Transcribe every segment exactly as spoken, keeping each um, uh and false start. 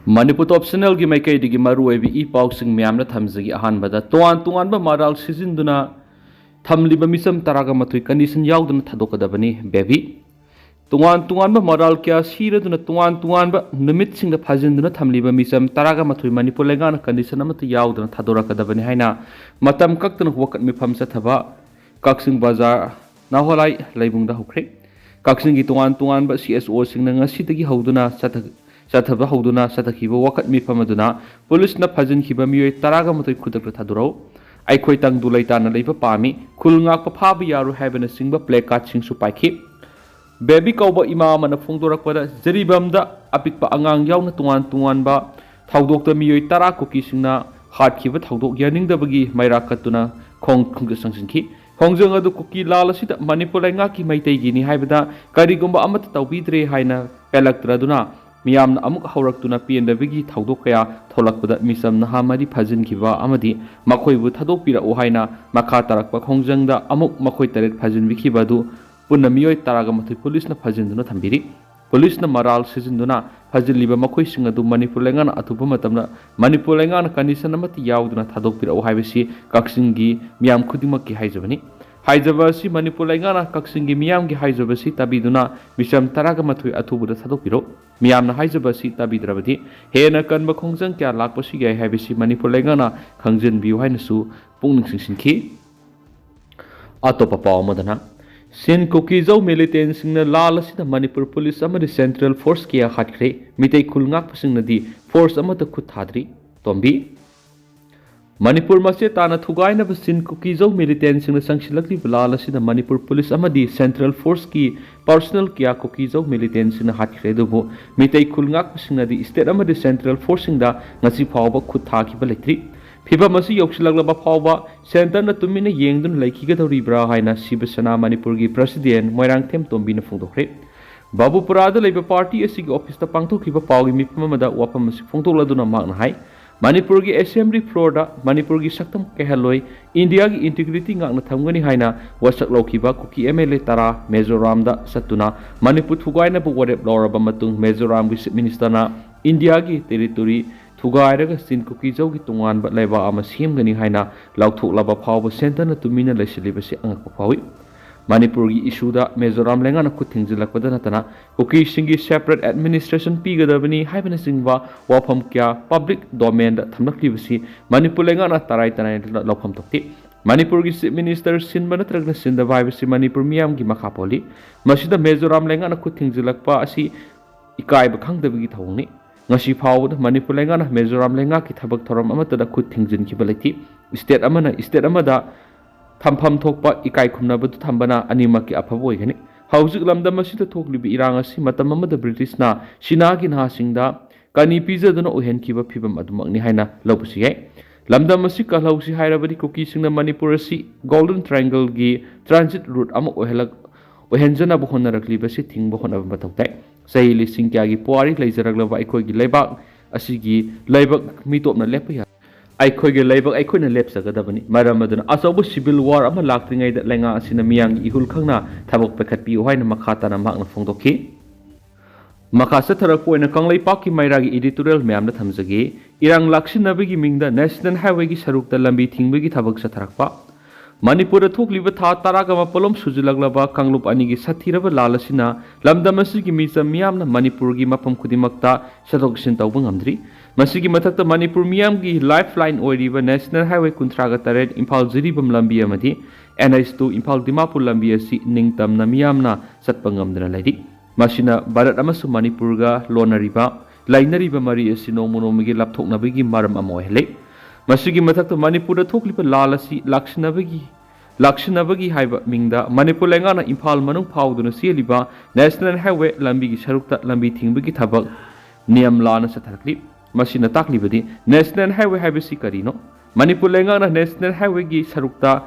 ꯃꯅꯤꯄꯨꯔ ꯇꯣꯞ ꯆꯦꯅꯦꯜꯒꯤ ꯃꯥꯏꯀꯩꯗꯒꯤ ꯃꯔꯨꯑꯣꯏꯕ ꯏ ꯄꯥꯎꯁꯤꯡ ꯃꯌꯥꯝꯅ ꯊꯝꯖꯒꯦ꯫ ꯑꯍꯥꯟꯕꯗ, ꯇꯣꯉꯥꯟ ꯇꯣꯉꯥꯟꯕ ꯃꯔꯥꯜ ꯁꯤꯖꯤꯟꯗꯨꯅ ꯊꯝꯂꯤꯕ ꯃꯤꯆꯝ ꯇꯔꯥꯒ ꯃꯥꯊꯣꯏ ꯀꯟꯗꯤꯁꯟ ꯌꯥꯎꯗꯅ ꯊꯥꯗꯣꯛꯀꯗꯕꯅꯤ꯫ ꯕꯦꯕꯤ, ꯇꯣꯉꯥꯟ ꯇꯣꯉꯥꯟꯕ ꯃꯔꯥꯜ ꯀꯌꯥ ꯁꯤꯔꯗꯨꯅ ꯇꯣꯉꯥꯟ ꯇꯣꯉꯥꯟꯕ ꯅꯨꯃꯤꯠꯁꯤꯡꯗ ꯐꯥꯖꯤꯟꯗꯨꯅ ꯊꯝꯂꯤꯕ ꯃꯤꯆꯝ ꯇꯔꯥꯒ ꯃꯥꯊꯣꯏ ꯃꯅꯤꯄꯨꯔ ꯂꯩꯉꯥꯛꯅ ꯀꯟꯗꯤꯁꯟ ꯑꯃꯠꯇ ꯌꯥꯎꯗꯅ ꯊꯥꯗꯣꯔꯛꯀꯗꯕꯅꯤ ꯍꯥꯏꯅ ꯃꯇꯝ ꯀꯛꯇꯅ ꯋꯥꯀꯠ ꯃꯤꯐꯝ ꯆꯠꯊꯕ ꯀꯛꯆꯤꯡ ꯕꯖꯥꯔ ꯅꯥꯍꯣꯂꯥꯏ ꯂꯩꯕꯨꯡꯗ ꯍꯧꯈ꯭ꯔꯦ꯫ ꯀꯛꯆꯤꯡꯒꯤ ꯇꯣꯉꯥꯟ ꯇꯣꯉꯥꯟꯕ ꯁꯤ ꯑꯦꯁ ꯑꯣꯁꯤꯡꯅ ꯉꯁꯤꯗꯒꯤ ꯍꯧꯗꯨꯅ ꯆꯠꯊ-, ꯆꯠꯊꯕ ꯍꯧꯗꯨꯅ ꯆꯠꯊꯈꯤꯕ ꯋꯥꯀꯠ ꯃꯤꯐꯝ ꯑꯗꯨꯅ ꯄꯨꯂꯤꯁꯅ ꯐꯥꯖꯤꯟꯈꯤꯕ ꯃꯤꯑꯣꯏ ꯇꯔꯥꯒ ꯃꯥꯊꯣꯏ ꯈꯨꯗꯛꯇ ꯊꯥꯗꯣꯔꯛꯎ, ꯑꯩꯈꯣꯏ ꯇꯪꯗꯨ ꯂꯩꯇꯥꯅ ꯂꯩꯕ ꯄꯥꯝꯃꯤ, ꯈꯨꯜ ꯉꯥꯛꯄ ꯐꯥꯕ ꯌꯥꯔꯣꯏ ꯍꯥꯏꯕꯅꯆꯤꯡꯕ ꯄ꯭ꯂꯦ ꯀꯥꯔꯗꯁꯤꯡꯁꯨ ꯄꯥꯏꯈꯤ꯫ ꯕꯦꯕꯤ ꯀꯧꯕ ꯏꯃꯥ ꯑꯃꯅ ꯐꯣꯡꯗꯣꯔꯛꯄꯗ, ꯖꯤꯔꯤꯕꯥꯝꯗ ꯑꯄꯤꯛꯄ ꯑꯉꯥꯡ ꯌꯥꯎꯅ ꯇꯣꯉꯥꯟ ꯇꯣꯉꯥꯟꯕ ꯊꯧꯗꯣꯛꯇ ꯃꯤꯑꯣꯏ ꯇꯔꯥ ꯀꯨꯀꯤꯁꯤꯡꯅ ꯍꯥꯠꯈꯤꯕ ꯊꯧꯗꯣꯛ ꯌꯥꯅꯤꯡꯗꯕꯒꯤ ꯃꯩꯔꯥ ꯀꯠꯇꯨꯅ ꯈꯣꯡ-, ꯈꯣꯡꯖꯪ ꯆꯪꯁꯤꯟꯈꯤ꯫ ꯈꯣꯡꯖꯪ ꯑꯗꯨ ꯀꯨꯀꯤ ꯂꯥꯜ ꯑꯁꯤꯗ ꯃꯅꯤꯄꯨꯔ ꯂꯩꯉꯥꯛꯀꯤ ꯃꯥꯏꯀꯩꯒꯤꯅꯤ ꯍꯥꯏꯕꯗ ꯀꯔꯤꯒꯨꯝꯕ ꯑꯃꯠꯇ ꯇꯧꯕꯤꯗ꯭ꯔꯦ ꯍꯥꯏꯅ ꯄꯦꯜꯂꯛꯇ꯭ꯔꯗꯨꯅ ꯃꯤꯌꯥꯝꯅ ꯑꯃꯨꯛ ꯍꯧꯔꯛꯇꯨꯅ ꯄꯦꯟꯗꯕꯒꯤ ꯊꯧꯗꯣꯛ ꯀꯌꯥ ꯊꯣꯛꯂꯛꯄꯗ ꯃꯤꯆꯝ ꯅꯍꯥ ꯃꯔꯤ ꯐꯥꯖꯤꯟꯈꯤꯕ ꯑꯃꯗꯤ ꯃꯈꯣꯏꯕꯨ ꯊꯥꯗꯣꯛꯄꯤꯔꯛꯎ ꯍꯥꯏꯅ ꯃꯈꯥ ꯇꯥꯔꯛꯄ ꯈꯣꯡꯖꯪꯗ ꯑꯃꯨꯛ ꯃꯈꯣꯏ ꯇꯔꯦꯠ ꯐꯥꯖꯤꯟꯕꯤꯈꯤꯕ ꯑꯗꯨ ꯄꯨꯟꯅ ꯃꯤꯑꯣꯏ ꯇꯔꯥꯒ ꯃꯥꯊꯣꯏ ꯄꯨꯂꯤꯁꯅ ꯐꯥꯖꯤꯟꯗꯨꯅ ꯊꯝꯕꯤꯔꯤ꯫ ꯄꯨꯂꯤꯁꯅ ꯃꯔꯥꯜ ꯁꯤꯖꯤꯟꯗꯨꯅ ꯐꯥꯖꯤꯜꯂꯤꯕ ꯃꯈꯣꯏꯁꯤꯡ ꯑꯗꯨ ꯃꯅꯤꯄꯨꯔ ꯂꯩꯉꯥꯛꯅ ꯑꯊꯨꯕ ꯃꯇꯝꯗ ꯃꯅꯤꯄꯨꯔ ꯂꯩꯉꯥꯛꯅ ꯀꯟꯗꯤꯁꯟ ꯑꯃꯠꯇ ꯌꯥꯎꯗꯅ ꯊꯥꯗꯣꯛꯄꯤꯔꯛꯎ ꯍꯥꯏꯕꯁꯤ ꯀꯛꯆꯤꯡꯒꯤ ꯃꯤꯌꯥꯝ ꯈꯨꯗꯤꯡꯃꯛꯀꯤ ꯍꯥꯏꯖꯕꯅꯤ꯫ ꯍꯥꯏꯖꯕ ꯑꯁꯤ ꯃꯅꯤꯄꯨꯔ ꯂꯩꯉꯥꯛꯅ ꯀꯛꯆꯤꯡꯒꯤ ꯃꯤꯌꯥꯝꯒꯤ ꯍꯥꯏꯖꯕꯁꯤ ꯇꯥꯕꯤꯗꯨꯅ ꯃꯤꯆꯝ ꯇꯔꯥꯒ ꯃꯥꯊꯣꯏ ꯑꯊꯨꯕꯗ ꯊꯥꯗꯣꯛꯄꯤꯔꯛꯎ꯫ ꯃꯤꯌꯥꯝꯅ ꯍꯥꯏꯖꯕ ꯑꯁꯤ ꯇꯥꯕꯤꯗ꯭ꯔꯕꯗꯤ ꯍꯦꯟꯅ ꯀꯟꯕ ꯈꯣꯡꯖꯪ ꯀꯌꯥ ꯂꯥꯛꯄꯁꯨ ꯌꯥꯏ ꯍꯥꯏꯕꯁꯤ ꯃꯅꯤꯄꯨꯔ ꯂꯩꯉꯥꯛꯅ ꯈꯪꯖꯤꯟꯕꯤꯌꯨ ꯍꯥꯏꯅꯁꯨ ꯄꯨꯛꯅꯤꯡ ꯆꯤꯡꯁꯤꯟꯈꯤ꯫ ꯑꯇꯣꯞꯄ ꯄꯥꯎ ꯑꯃꯗꯅ, ꯁꯤꯟ ꯀꯨꯀꯤꯖꯧ ꯃꯤꯂꯤꯇꯦꯟꯁꯤꯡꯅ ꯂꯥꯜ ꯑꯁꯤꯗ ꯃꯅꯤꯄꯨꯔ ꯄꯨꯂꯤꯁ ꯑꯃꯗꯤ ꯁꯦꯟꯇ꯭ꯔꯦꯜ ꯐꯣꯔꯁ ꯀꯌꯥ ꯍꯥꯠꯈ꯭ꯔꯦ꯫ ꯃꯤꯇꯩ ꯈꯨꯜ ꯉꯥꯛꯄꯁꯤꯡꯅꯗꯤ ꯐꯣꯔꯁ ꯑꯃꯠꯇ ꯈꯨꯠ ꯊꯥꯗ꯭ꯔꯤ꯫ ꯇꯣꯝꯕꯤ, ꯃꯅꯤꯄꯨꯔ ꯃꯆꯦꯠ ꯇꯥꯅ ꯊꯨꯒꯥꯏꯅꯕ ꯁꯤꯟ ꯀꯨꯀꯤꯖꯧ ꯃꯤꯂꯤꯇꯦꯟꯁꯤꯡꯅ ꯆꯪꯁꯤꯜꯂꯛꯂꯤꯕ ꯂꯥꯜ ꯑꯁꯤꯗ ꯃꯅꯤꯄꯨꯔ ꯄꯨꯂꯤꯁ ꯑꯃꯗꯤ ꯁꯦꯟꯇ꯭ꯔꯦꯜ ꯐꯣꯔꯁꯀꯤ ꯄꯥꯔꯁꯣꯅꯦꯜ ꯀꯌꯥ ꯀꯨꯀꯤꯖꯧ ꯃꯤꯂꯤꯇꯦꯟꯁꯤꯡꯅ ꯍꯥꯠꯈ꯭ꯔꯦ꯫ ꯑꯗꯨꯕꯨ ꯃꯤꯇꯩ ꯈꯨꯜ ꯉꯥꯛꯄꯁꯤꯡꯅꯗꯤ ꯁ꯭ꯇꯦꯠ ꯑꯃꯗꯤ ꯁꯦꯟꯇ꯭ꯔꯦꯜ ꯐꯣꯔꯁꯁꯤꯡꯗ ꯉꯁꯤ ꯐꯥꯎꯕ ꯈꯨꯠ ꯊꯥꯈꯤꯕ ꯂꯩꯇ꯭ꯔꯤ꯫ ꯐꯤꯚꯝ ꯑꯁꯤ ꯌꯧꯁꯤꯜꯂꯛꯂꯕ ꯐꯥꯎꯕ ꯁꯦꯟꯇꯔꯅ ꯇꯨꯃꯤꯟꯅ ꯌꯦꯡꯗꯨꯅ ꯂꯩꯈꯤꯒꯗꯧꯔꯤꯕ꯭ꯔꯥ ꯍꯥꯏꯅ ꯁꯤꯕ ꯁꯦꯅꯥ ꯃꯅꯤꯄꯨꯔꯒꯤ ꯄ꯭ꯔꯁꯤꯗꯦꯟ ꯃꯣꯏꯔꯥꯡꯊꯦꯝ ꯇꯣꯝꯕꯤꯅ ꯐꯣꯡꯗꯣꯛꯈ꯭ꯔꯦ꯫ ꯕꯥꯕꯨꯄꯨꯔꯥꯗ ꯂꯩꯕ ꯄꯥꯔꯇꯤ ꯑꯁꯤꯒꯤ ꯑꯣꯐꯤꯁꯇ ꯄꯥꯡꯊꯣꯛꯈꯤꯕ ꯄꯥꯎꯒꯤ ꯃꯤꯐꯝ ꯑꯃꯗ ꯋꯥꯐꯝ ꯑꯁꯤ ꯐꯣꯡꯗꯣꯛꯂꯗꯨꯅ ꯃꯍꯥꯛꯅ ꯍꯥꯏ, ꯃꯅꯤꯄꯨꯔꯒꯤ ꯑꯦꯁꯦꯝꯕ꯭ꯂꯤ ꯐ꯭ꯂꯣꯔꯗ ꯃꯅꯤꯄꯨꯔꯒꯤ ꯁꯛꯇꯝ ꯀꯥꯏꯍꯜꯂꯣꯏ, ꯏꯟꯗꯤꯌꯥꯒꯤ ꯏꯟꯇꯤꯒ꯭ꯔꯤꯇꯤ ꯉꯥꯛꯅ ꯊꯝꯒꯅꯤ ꯍꯥꯏꯅ ꯋꯥꯁꯛ ꯂꯧꯈꯤꯕ ꯀꯨꯀꯤ ꯑꯦꯝ ꯑꯦꯜ ꯑꯦ ꯇꯔꯥ ꯃꯤꯖꯣꯔꯥꯝꯗ ꯆꯠꯇꯨꯅ ꯃꯅꯤꯄꯨꯔ ꯊꯨꯒꯥꯏꯅꯕ ꯋꯥꯔꯦꯞ ꯂꯧꯔꯕ ꯃꯇꯨꯡ ꯃꯤꯖꯣꯔꯥꯝꯒꯤ ꯆꯤꯐ ꯃꯤꯅꯤꯁꯇꯔꯅ ꯏꯟꯗꯤꯌꯥꯒꯤ ꯇꯦꯔꯤꯇꯣꯔꯤ ꯊꯨꯒꯥꯏꯔꯒ ꯆꯤꯟ ꯀꯨꯀꯤꯖꯧꯒꯤ ꯇꯣꯉꯥꯟꯕ ꯂꯩꯕꯥꯛ ꯑꯃ ꯁꯦꯝꯒꯅꯤ ꯍꯥꯏꯅ ꯂꯥꯎꯊꯣꯛꯂꯕ ꯐꯥꯎꯕ ꯁꯦꯟꯇꯔꯅ ꯇꯨꯃꯤꯟꯅ ꯂꯩꯁꯤꯜꯂꯤꯕꯁꯤ ꯑꯉꯛꯄ ꯐꯥꯎꯏ꯫ ꯃꯅꯤꯄꯨꯔꯒꯤ ꯏꯁꯨꯗ ꯃꯤꯖꯣꯔꯥꯝ ꯂꯩꯉꯥꯛꯅ ꯈꯨꯠ ꯊꯤꯡꯖꯤꯜꯂꯛꯄꯗ ꯅꯠꯇꯅ ꯀꯨꯀꯤꯁꯤꯡꯒꯤ separate administration ꯄꯤꯒꯗꯕꯅꯤ ꯍꯥꯏꯕꯅꯆꯤꯡꯕ ꯋꯥꯐꯝ ꯀꯌꯥ public domainꯗ ꯊꯝꯂꯛꯂꯤꯕꯁꯤ ꯃꯅꯤꯄꯨꯔ ꯂꯩꯉꯥꯛꯅ ꯇꯔꯥꯏ ꯇꯔꯥꯏꯅ ꯂꯧꯐꯝ ꯊꯣꯛꯇꯦ꯫ ꯃꯅꯤꯄꯨꯔꯒꯤ Chief Minister ꯁꯤꯟꯕ ꯅꯠꯇ꯭ꯔꯒꯅ ꯁꯤꯟꯗꯕ ꯍꯥꯏꯕꯁꯤ ꯃꯅꯤꯄꯨꯔ ꯃꯤꯌꯥꯝꯒꯤ ꯃꯈꯥ ꯄꯣꯜꯂꯤ꯫ ꯃꯁꯤꯗ ꯃꯤꯖꯣꯔꯥꯝ ꯂꯩꯉꯥꯛꯅ ꯈꯨꯠ ꯊꯤꯡꯖꯤꯜꯂꯛꯄ ꯑꯁꯤ ꯏꯀꯥꯏꯕ ꯈꯪꯗꯕꯒꯤ ꯊꯧꯑꯣꯡꯅꯤ꯫ ꯉꯁꯤ ꯐꯥꯎꯕꯗ ꯃꯅꯤꯄꯨꯔ ꯂꯩꯉꯥꯛꯅ ꯃꯤꯖꯣꯔꯥꯝ ꯂꯩꯉꯥꯛꯀꯤ ꯊꯕꯛ ꯊꯧꯔꯝ ꯑꯃꯠꯇꯗ ꯈꯨꯠ ꯊꯤꯡꯖꯤꯟꯈꯤꯕ ꯂꯩꯇꯦ꯫ State ꯑꯃꯅ state ꯑꯃꯗ ꯊꯝꯐꯝ ꯊꯣꯛꯄ ꯏꯀꯥꯏ ꯈꯨꯝꯅꯕꯗꯨ ꯊꯝꯕꯅ ꯑꯅꯤꯃꯛꯀꯤ ꯑꯐꯕ ꯑꯣꯏꯒꯅꯤ꯫ ꯍꯧꯖꯤꯛ ꯂꯝꯗꯝ ꯑꯁꯤꯗ ꯊꯣꯛꯂꯤꯕ ꯏꯔꯥꯡ ꯑꯁꯤ ꯃꯇꯝ ꯑꯃꯗ ꯕ꯭ꯔꯤꯇꯤꯁꯅ ꯁꯤꯅꯥꯒꯤ ꯅꯍꯥꯁꯤꯡꯗ ꯀꯅꯤ ꯄꯤꯖꯗꯨꯅ ꯑꯣꯏꯍꯟꯈꯤꯕ ꯐꯤꯕꯝ ꯑꯗꯨꯃꯛꯅꯤ ꯍꯥꯏꯅ ꯂꯧꯕꯁꯨ ꯌꯥꯏ꯫ ꯂꯝꯗꯝ ꯑꯁꯤ ꯀꯜꯍꯧꯁꯤ ꯍꯥꯏꯔꯕꯗꯤ ꯀꯨꯀꯤꯁꯤꯡꯅ ꯃꯅꯤꯄꯨꯔ ꯑꯁꯤ Golden Triangleꯒꯤ transit route ꯑꯃ ꯑꯣꯏꯍꯜꯂꯛ-, ꯑꯣꯏꯍꯟꯖꯅꯕ ꯍꯣꯠꯅꯔꯛꯂꯤꯕꯁꯤ ꯊꯤꯡꯕ ꯍꯣꯠꯅꯕ ꯃꯊꯧ ꯇꯥꯏ꯫ ꯆꯍꯤ ꯂꯤꯁꯤꯡ ꯀꯌꯥꯒꯤ ꯄꯨꯋꯥꯔꯤ ꯂꯩꯖꯔꯛꯂꯕ ꯑꯩꯈꯣꯏꯒꯤ ꯂꯩꯕꯥꯛ ꯑꯁꯤꯒꯤ ꯂꯩꯕꯥꯛ ꯃꯤꯇꯣꯞꯅ ꯂꯦꯞꯄ ꯌꯥꯏ꯫ ꯑꯩꯈꯣꯏꯒꯤ ꯂꯩꯕꯥꯛ ꯑꯩꯈꯣꯏꯅ ꯂꯦꯞꯆꯒꯗꯕꯅꯤ꯫ ꯃꯔꯝ ꯑꯗꯨꯅ ꯑꯆꯧꯕ civil war ꯑꯃ ꯂꯥꯛꯇ꯭ꯔꯤꯉꯩꯗ ꯂꯩꯉꯥꯛ ꯑꯁꯤꯅ ꯃꯤꯌꯥꯝꯒꯤ ꯏꯍꯨꯜ ꯈꯪꯅ ꯊꯕꯛ ꯄꯥꯏꯈꯠꯄꯤꯌꯨ ꯍꯥꯏꯅ ꯃꯈꯥ ꯇꯥꯅ ꯃꯍꯥꯛꯅ ꯐꯣꯡꯗꯣꯛꯈꯤ꯫ ꯃꯈꯥ ꯆꯠꯊꯔꯛꯄ ꯑꯣꯏꯅ ꯀꯪꯂꯩꯄꯥꯛꯀꯤ ꯃꯩꯔꯥꯒꯤ editorial ꯃꯌꯥꯝꯗ ꯊꯝꯖꯒꯦ꯫ ꯏꯔꯥꯡ ꯂꯥꯛꯁꯤꯟꯅꯕꯒꯤ ꯃꯤꯡꯗ National Highwayꯒꯤ ꯁꯔꯨꯛꯇ ꯂꯝꯕꯤ ꯊꯤꯡꯕꯒꯤ ꯊꯕꯛ ꯆꯠꯊꯔꯛꯄ꯫ ꯃꯅꯤꯄꯨꯔꯗ ꯊꯣꯛꯂꯤꯕ ꯊꯥ ꯇꯔꯥꯒ ꯃꯥꯄꯜꯂꯣꯝ ꯁꯨꯖꯤꯜꯂꯛꯂꯕ ꯀꯥꯡꯂꯨꯞ ꯑꯅꯤꯒꯤ ꯁꯥꯊꯤꯔꯕ ꯂꯥꯜ ꯑꯁꯤꯅ ꯂꯝꯗꯝ ꯑꯁꯤꯒꯤ ꯃꯤꯆꯝ ꯃꯤꯌꯥꯝꯅ ꯃꯅꯤꯄꯨꯔꯒꯤ ꯃꯐꯝ ꯈꯨꯗꯤꯡꯃꯛꯇ ꯆꯠꯊꯣꯛ ꯆꯠꯁꯤꯟ ꯇꯧꯕ ꯉꯝꯗ꯭ꯔꯤ꯫ ꯃꯁꯤꯒꯤ ꯃꯊꯛꯇ ꯃꯅꯤꯄꯨꯔ ꯃꯤꯌꯥꯝꯒꯤ lifeline ꯑꯣꯏꯔꯤꯕ National Highway ꯀꯨꯟꯊ꯭ꯔꯥꯒ ꯇꯔꯦꯠ ꯏꯝꯐꯥꯜ ꯖꯤꯔꯤꯕꯥꯝ ꯂꯝꯕꯤ ꯑꯃꯗꯤ N H two Imphal Dimapur ꯂꯝꯕꯤ ꯑꯁꯤ ꯅꯤꯡꯇꯝꯅ ꯃꯤꯌꯥꯝꯅ ꯆꯠꯄ ꯉꯝꯗꯅ ꯂꯩꯔꯤ꯫ ꯃꯁꯤꯅ ꯚꯥꯔꯠ ꯑꯃꯁꯨꯡ ꯃꯅꯤꯄꯨꯔꯒ ꯂꯣꯟꯅꯔꯤꯕ, ꯂꯩꯅꯔꯤꯕ ꯃꯔꯤ ꯑꯁꯤ ꯅꯣꯡꯃ ꯅꯣꯡꯃꯒꯤ ꯂꯥꯞꯊꯣꯛꯅꯕꯒꯤ ꯃꯔꯝ ꯑꯃ ꯑꯣꯏꯍꯜꯂꯤ꯫ ꯃꯁꯤꯒꯤ ꯃꯊꯛꯇ ꯃꯅꯤꯄꯨꯔꯗ ꯊꯣꯛꯂꯤꯕ ꯂꯥꯜ ꯑꯁꯤ ꯂꯥꯛꯁꯤꯟꯅꯕꯒꯤ, ꯂꯥꯛꯁꯤꯟꯅꯕꯒꯤ ꯍꯥꯏꯕ ꯃꯤꯡꯗ ꯃꯅꯤꯄꯨꯔ ꯂꯩꯉꯥꯛꯅ ꯏꯝꯐꯥꯜ ꯃꯅꯨꯡ ꯐꯥꯎꯗꯨꯅ ꯆꯦꯜꯂꯤꯕ National Highway ꯂꯝꯕꯤꯒꯤ ꯁꯔꯨꯛꯇ ꯂꯝꯕꯤ ꯊꯤꯡꯕꯒꯤ ꯊꯕꯛ ꯅꯤꯌꯝ ꯂꯥꯟꯅ ꯆꯠꯊꯔꯛꯂꯤ꯫ ꯃꯁꯤꯅ ꯇꯥꯛꯂꯤꯕꯗꯤ National Highway ꯍꯥꯏꯕꯁꯤ ꯀꯔꯤꯅꯣ? ꯃꯅꯤꯄꯨꯔ ꯂꯩꯉꯥꯛꯅ National Highwayꯒꯤ ꯁꯔꯨꯛꯇ,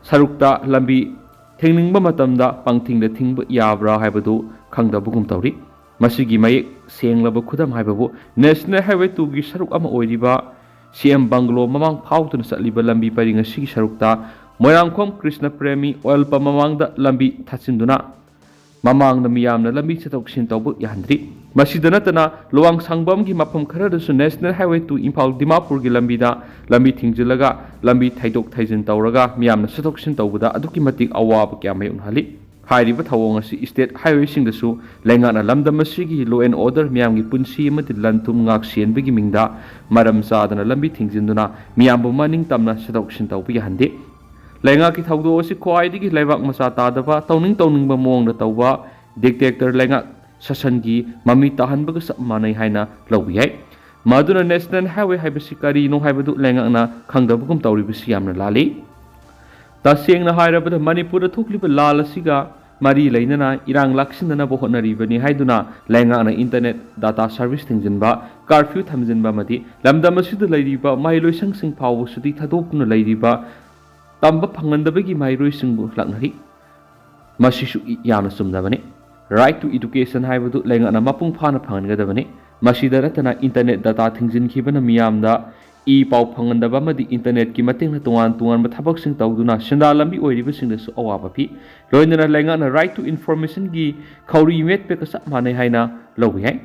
ꯁꯔꯨꯛꯇ ꯂꯝꯕꯤ ꯊꯤꯡꯅꯤꯡꯕ ꯃꯇꯝꯗ ꯄꯪꯊꯤꯡꯗ ꯊꯤꯡꯕ ꯌꯥꯕ꯭ꯔꯥ ꯍꯥꯏꯕꯗꯨ ꯈꯪꯗꯕꯒꯨꯝ ꯇꯧꯔꯤ꯫ ꯃꯁꯤꯒꯤ ꯃꯌꯦꯛ ꯁꯦꯡꯂꯕ ꯈꯨꯗꯝ ꯍꯥꯏꯕꯕꯨ National Highway twoꯒꯤ ꯁꯔꯨꯛ ꯑꯃ ꯑꯣꯏꯔꯤꯕ C M bungalow ꯃꯃꯥꯡ ꯐꯥꯎꯗꯨꯅ ꯆꯠꯂꯤꯕ ꯂꯝꯕꯤ ꯄꯔꯤꯡ ꯑꯁꯤꯒꯤ ꯁꯔꯨꯛꯇ ꯃꯣꯏꯔꯥꯡꯈꯣꯝ ꯀ꯭ꯔꯤꯁꯅ ꯄ꯭ꯔꯦꯃꯤ oil pump ꯃꯃꯥꯡꯗ ꯂꯝꯕꯤ ꯊꯥꯠꯆꯤꯟꯗꯨꯅ ꯃꯃꯥꯡꯗ ꯃꯤꯌꯥꯝꯅ ꯂꯝꯕꯤ ꯆꯠꯊꯣꯛ ꯆꯠꯁꯤꯟ ꯇꯧꯕ ꯌꯥꯍꯟꯗ꯭ꯔꯤ꯫ ꯃꯁꯤꯗ ꯅꯠꯇꯅ ꯂꯨꯋꯥꯡꯁꯥꯡꯕꯝꯒꯤ ꯃꯐꯝ ꯈꯔꯗꯁꯨ National Highway two ꯏꯝꯐꯥꯜ ꯗꯤꯃꯥꯄꯨꯔꯒꯤ ꯂꯝꯕꯤꯗ ꯂꯝꯕꯤ ꯊꯤꯡꯖꯤꯜꯂꯒ ꯂꯝꯕꯤ ꯊꯩꯗꯣꯛ ꯊꯩꯖꯤꯟ ꯇꯧꯔꯒ ꯃꯤꯌꯥꯝꯅ ꯆꯠꯊꯣꯛ ꯆꯠꯁꯤꯟ ꯇꯧꯕꯗ ꯑꯗꯨꯛꯀꯤ ꯃꯇꯤꯛ ꯑꯋꯥꯕ ꯀꯌꯥ ꯃꯥꯌꯣꯛꯅꯍꯜꯂꯤ꯫ ꯍꯥꯏꯔꯤꯕ ꯊꯧꯑꯣꯡ ꯑꯁꯤ state highwayꯁꯤꯡꯗꯁꯨ ꯂꯩꯉꯥꯛꯅ ꯂꯝꯗꯝ ꯑꯁꯤꯒꯤ law and order, ꯃꯤꯌꯥꯝꯒꯤ ꯄꯨꯟꯁꯤ ꯑꯃꯗꯤ ꯂꯟ ꯊꯨꯝ ꯉꯥꯛ ꯁꯦꯟꯕꯒꯤ ꯃꯤꯡꯗ ꯃꯔꯝ ꯆꯥꯗꯅ ꯂꯝꯕꯤ ꯊꯤꯡꯖꯤꯟꯗꯨꯅ ꯃꯤꯌꯥꯝꯕꯨ ꯃꯅꯤꯡ ꯇꯝꯅ ꯆꯠꯊꯣꯛ ꯆꯠꯁꯤꯟ ꯇꯧꯕ ꯌꯥꯍꯟꯗꯦ꯫ ꯂꯩꯉꯥꯛꯀꯤ ꯊꯧꯗꯣꯛ ꯑꯁꯤ ꯈ꯭ꯋꯥꯏꯗꯒꯤ ꯂꯩꯕꯥꯛ ꯃꯆꯥ ꯇꯥꯗꯕ, ꯇꯧꯅꯤꯡ ꯇꯧꯅꯤꯡꯕ ꯃꯑꯣꯡꯗ ꯇꯧꯕ dictator ꯂꯩꯉꯥꯛ ꯁꯥꯁꯟꯒꯤ ꯃꯃꯤ ꯇꯥꯍꯟꯕꯒ ꯆꯞ ꯃꯥꯟꯅꯩ ꯍꯥꯏꯅ ꯂꯧꯕ ꯌꯥꯏ꯫ ꯃꯗꯨꯅ National Highway ꯍꯥꯏꯕꯁꯤ ꯀꯔꯤꯅꯣ ꯍꯥꯏꯕꯗꯨ ꯂꯩꯉꯥꯛꯅ ꯈꯪꯗꯕꯒꯨꯝ ꯇꯧꯔꯤꯕꯁꯤ ꯌꯥꯝꯅ ꯂꯥꯜꯂꯤ꯫ ꯇꯁꯦꯡꯅ ꯍꯥꯏꯔꯕꯗ ꯃꯅꯤꯄꯨꯔꯗ ꯊꯣꯛꯂꯤꯕ ꯂꯥꯜ ꯑꯁꯤꯒ ꯃꯔꯤ ꯂꯩꯅꯅ ꯏꯔꯥꯡ ꯂꯥꯛꯁꯤꯟꯅꯅꯕ ꯍꯣꯠꯅꯔꯤꯕꯅꯤ ꯍꯥꯏꯗꯨꯅ ꯂꯩꯉꯥꯛꯅ internet data service ꯊꯤꯡꯖꯤꯟꯕ, curfew ꯊꯝꯖꯤꯟꯕ ꯑꯃꯗꯤ ꯂꯝꯗꯝ ꯑꯁꯤꯗ ꯂꯩꯔꯤꯕ ꯃꯍꯩꯂꯣꯏꯁꯪꯁꯤꯡ ꯐꯥꯎꯕ ꯁꯨꯇꯤ ꯊꯥꯗꯣꯛꯇꯨꯅ ꯂꯩꯔꯤꯕ ꯇꯝꯕ ꯐꯪꯍꯟꯗꯕꯒꯤ ꯃꯍꯩꯔꯣꯏꯁꯤꯡꯕꯨ ꯂꯥꯛꯅꯔꯤ꯫ ꯃꯁꯤꯁꯨ ꯏ-, ꯌꯥꯝꯅ ꯆꯨꯝꯗꯕꯅꯤ꯫ Right to education ꯍꯥꯏꯕꯗꯨ ꯂꯩꯉꯥꯛꯅ ꯃꯄꯨꯡ ꯐꯥꯅ ꯐꯪꯍꯟꯒꯗꯕꯅꯤ꯫ ꯃꯁꯤꯗ ꯅꯠꯇꯅ internet data ꯊꯤꯡꯖꯤꯟꯈꯤꯕꯅ ꯃꯤꯌꯥꯝꯗ ꯏ ꯄꯥꯎ ꯐꯪꯍꯟꯗꯕ ꯑꯃꯗꯤ internetꯀꯤ ꯃꯇꯦꯡꯅ ꯇꯣꯉꯥꯟ ꯇꯣꯉꯥꯟꯕ ꯊꯕꯛꯁꯤꯡ ꯇꯧꯗꯨꯅ ꯁꯦꯟꯗꯥꯟ ꯂꯝꯕꯤ ꯑꯣꯏꯔꯤꯕꯁꯤꯡꯗꯁꯨ ꯑꯋꯥꯕ ꯄꯤ꯫ ꯂꯣꯏꯅꯅ ꯂꯩꯉꯥꯛꯅ right to informationꯒꯤ ꯈꯧꯔꯤ ꯃꯦꯠꯄꯒ ꯆꯞ ꯃꯥꯟꯅꯩ ꯍꯥꯏꯅ ꯂꯧꯕ ꯌꯥꯏ꯫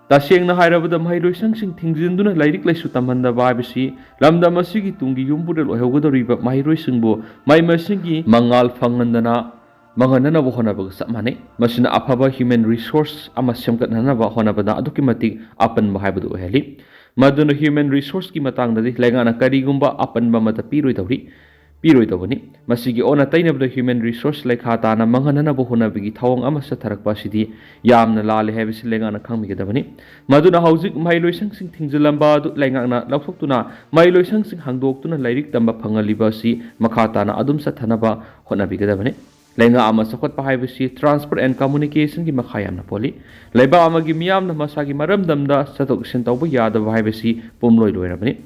ꯇꯁꯦꯡꯅ ꯍꯥꯏꯔꯕꯗ ꯃꯍꯩꯂꯣꯏꯁꯪꯁꯤꯡ ꯊꯤꯡꯖꯤꯟꯗꯨꯅ ꯂꯥꯏꯔꯤꯛ ꯂꯥꯏꯁꯨ ꯇꯝꯍꯟꯗꯕ ꯍꯥꯏꯕꯁꯤ ꯂꯝꯗꯝ ꯑꯁꯤꯒꯤ ꯇꯨꯡꯒꯤ ꯌꯨꯝꯕꯨꯔꯦꯜ ꯑꯣꯏꯍꯧꯒꯗꯧꯔꯤꯕ ꯃꯍꯩꯔꯣꯏꯁꯤꯡꯕꯨ ꯃꯍꯩ ꯃꯁꯤꯡꯒꯤ ꯃꯉꯥꯜ ꯐꯪꯍꯟꯗꯅ ꯃꯥꯡꯍꯟꯅꯅꯕ ꯍꯣꯠꯅꯕꯒ ꯆꯞ ꯃꯥꯟꯅꯩ꯫ ꯃꯁꯤꯅ ꯑꯐꯕ human resource ꯑꯃ ꯁꯦꯝꯒꯠꯅꯅꯕ ꯍꯣꯠꯅꯕꯗ ꯑꯗꯨꯛꯀꯤ ꯃꯇꯤꯛ ꯑꯄꯟꯕ ꯍꯥꯏꯕꯗꯨ ꯑꯣꯏꯍꯜꯂꯤ꯫ ꯃꯗꯨꯅ human resourceꯀꯤ ꯃꯇꯥꯡꯗꯗꯤ ꯂꯩꯉꯥꯛꯅ ꯀꯔꯤꯒꯨꯝꯕ ꯑꯄꯟꯕ ꯑꯃꯠꯇ ꯄꯤꯔꯣꯏꯗꯧꯔꯤ, ꯄꯤꯔꯣꯏꯗꯧꯕꯅꯤ꯫ ꯃꯁꯤꯒꯤ ꯑꯣꯟꯅ ꯇꯩꯅꯕꯗ human resource ꯂꯩꯈꯥ ꯇꯥꯅ ꯃꯥꯡꯍꯟꯅꯅꯕ ꯍꯣꯠꯅꯕꯒꯤ ꯊꯧꯑꯣꯡ ꯑꯃ ꯆꯠꯊꯔꯛꯄ ꯑꯁꯤꯗꯤ ꯌꯥꯝꯅ ꯂꯥꯜꯂꯦ ꯍꯥꯏꯕꯁꯤ ꯂꯩꯉꯥꯛꯅ ꯈꯪꯕꯤꯒꯗꯕꯅꯤ꯫ ꯃꯗꯨꯅ ꯍꯧꯖꯤꯛ ꯃꯍꯩꯂꯣꯏꯁꯪꯁꯤꯡ ꯊꯤꯡꯖꯤꯜꯂꯝꯕ ꯑꯗꯨ ꯂꯩꯉꯥꯛꯅ ꯂꯧꯊꯣꯛꯇꯨꯅ ꯃꯍꯩꯂꯣꯏꯁꯪꯁꯤꯡ ꯍꯥꯡꯗꯣꯛꯇꯨꯅ ꯂꯥꯏꯔꯤꯛ ꯇꯝꯕ ꯐꯪꯍꯜꯂꯤꯕ ꯑꯁꯤ ꯃꯈꯥ ꯇꯥꯅ ꯑꯗꯨꯝ ꯆꯠꯊꯅꯕ ꯍꯣꯠꯅꯕꯤꯒꯗꯕꯅꯤ꯫ ꯂꯩꯉꯥꯛ ꯑꯃ ꯆꯥꯎꯈꯠꯄ ꯍꯥꯏꯕꯁꯤ transport and communicationꯒꯤ ꯃꯈꯥ ꯌꯥꯝꯅ ꯄꯣꯜꯂꯤ꯫ ꯂꯩꯕꯥꯛ ꯑꯃꯒꯤ ꯃꯤꯌꯥꯝꯅ ꯃꯁꯥꯒꯤ ꯃꯔꯝꯗꯝꯗ ꯆꯠꯊꯣꯛ ꯆꯠꯁꯤꯟ ꯇꯧꯕ ꯌꯥꯗꯕ ꯍꯥꯏꯕꯁꯤ ꯄꯨꯝꯂꯣꯏ ꯂꯣꯏꯔꯕꯅꯤ꯫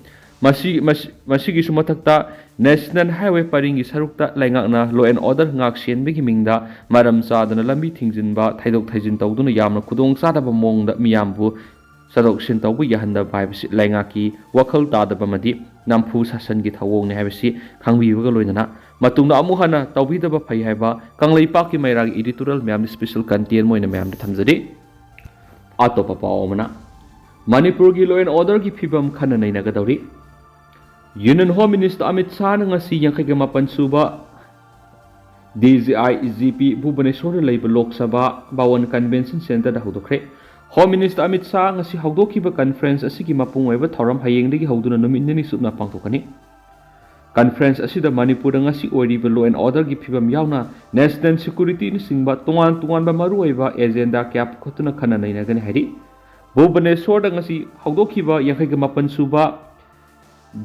ꯃꯁꯤ, ꯃꯁꯤ, ꯃꯁꯤꯒꯤꯁꯨ ꯃꯊꯛꯇ National Highway ꯄꯔꯤꯡꯒꯤ ꯁꯔꯨꯛꯇ ꯂꯩꯉꯥꯛꯅ law and order ꯉꯥꯛ ꯁꯦꯟꯕꯒꯤ ꯃꯤꯡꯗ ꯃꯔꯝ ꯆꯥꯗꯅ ꯂꯝꯕꯤ ꯊꯤꯡꯖꯤꯟꯕ, ꯊꯩꯗꯣꯛ ꯊꯩꯖꯤꯟ ꯇꯧꯗꯨꯅ ꯌꯥꯝꯅ ꯈꯨꯗꯣꯡ ꯆꯥꯗꯕ ꯃꯑꯣꯡꯗ ꯃꯤꯌꯥꯝꯕꯨ ꯆꯠꯊꯣꯛ ꯆꯠꯁꯤꯟ ꯇꯧꯕ ꯌꯥꯍꯟꯗꯕ ꯍꯥꯏꯕꯁꯤ ꯂꯩꯉꯥꯛꯀꯤ ꯋꯥꯈꯜ ꯇꯥꯗꯕ ꯑꯃꯗꯤ ꯅꯝꯐꯨ ꯁꯥꯁꯟꯒꯤ ꯊꯧꯑꯣꯡꯅꯤ ꯍꯥꯏꯕꯁꯤ ꯈꯪꯕꯤꯕꯒ ꯂꯣꯏꯅꯅ ꯃꯇꯨꯡꯗ ꯑꯃꯨꯛ ꯍꯟꯅ ꯇꯧꯕꯤꯗꯕ ꯐꯩ ꯍꯥꯏꯕ ꯀꯪꯂꯩꯄꯥꯛꯀꯤ ꯃꯩꯔꯥꯒꯤ editorial ꯃꯌꯥꯝꯗ special content ꯑꯣꯏꯅ ꯃꯌꯥꯝꯗ ꯊꯝꯖꯔꯤ꯫ ꯑꯇꯣꯞꯄ ꯄꯥꯎ ꯑꯃꯅ, ꯃꯅꯤꯄꯨꯔꯒꯤ law and order ꯒꯤ ꯐꯤꯕꯝ ꯈꯟꯅ ꯅꯩꯅꯒꯗꯧꯔꯤ꯫ Union Home Minister ꯑꯃꯤꯠ ꯁꯥꯍꯅ ꯉꯁꯤ ꯌꯥꯡꯈꯩꯒ ꯃꯥꯄꯟ ꯁꯨꯕ D G I G P ꯚꯨꯕꯅꯦꯁꯣꯔꯗ ꯂꯩꯕ ꯂꯣꯛ ꯁꯚꯥ ꯚꯋꯟ Convention Centre ꯗ ꯍꯧꯗꯣꯛꯈ꯭ꯔꯦ꯫ Home Minister ꯑꯃꯤꯠ ꯁꯥꯍ ꯉꯁꯤ ꯍꯧꯗꯣꯛꯈꯤꯕ conference ꯑꯁꯤꯒꯤ ꯃꯄꯨꯡ ꯑꯣꯏꯕ ꯊꯧꯔꯝ ꯍꯌꯦꯡꯗꯒꯤ ꯍꯧꯗꯨꯅ ꯅꯨꯃꯤꯠ ꯅꯤꯅꯤ ꯆꯨꯞꯅ ꯄꯥꯡꯊꯣꯛꯀꯅꯤ꯫ Conference ꯑꯁꯤꯗ ꯃꯅꯤꯄꯨꯔꯗ ꯉꯁꯤ ꯑꯣꯏꯔꯤꯕ law and order ꯒꯤ ꯐꯤꯕꯝ ꯌꯥꯎꯅ national security ꯅꯆꯤꯡꯕ ꯇꯣꯉꯥꯟ ꯇꯣꯉꯥꯟꯕ ꯃꯔꯨꯑꯣꯏꯕ agenda ꯀꯌꯥ ꯄꯨꯈꯠꯇꯨꯅ ꯈꯟꯅ ꯅꯩꯅꯒꯅꯤ ꯍꯥꯏꯔꯤ꯫ ꯚꯨꯕꯅꯦꯁꯣꯔꯗ ꯉꯁꯤ ꯍꯧꯗꯣꯛꯈꯤꯕ ꯌꯥꯡꯈꯩꯒ ꯃꯥꯄꯟ ꯁꯨꯕ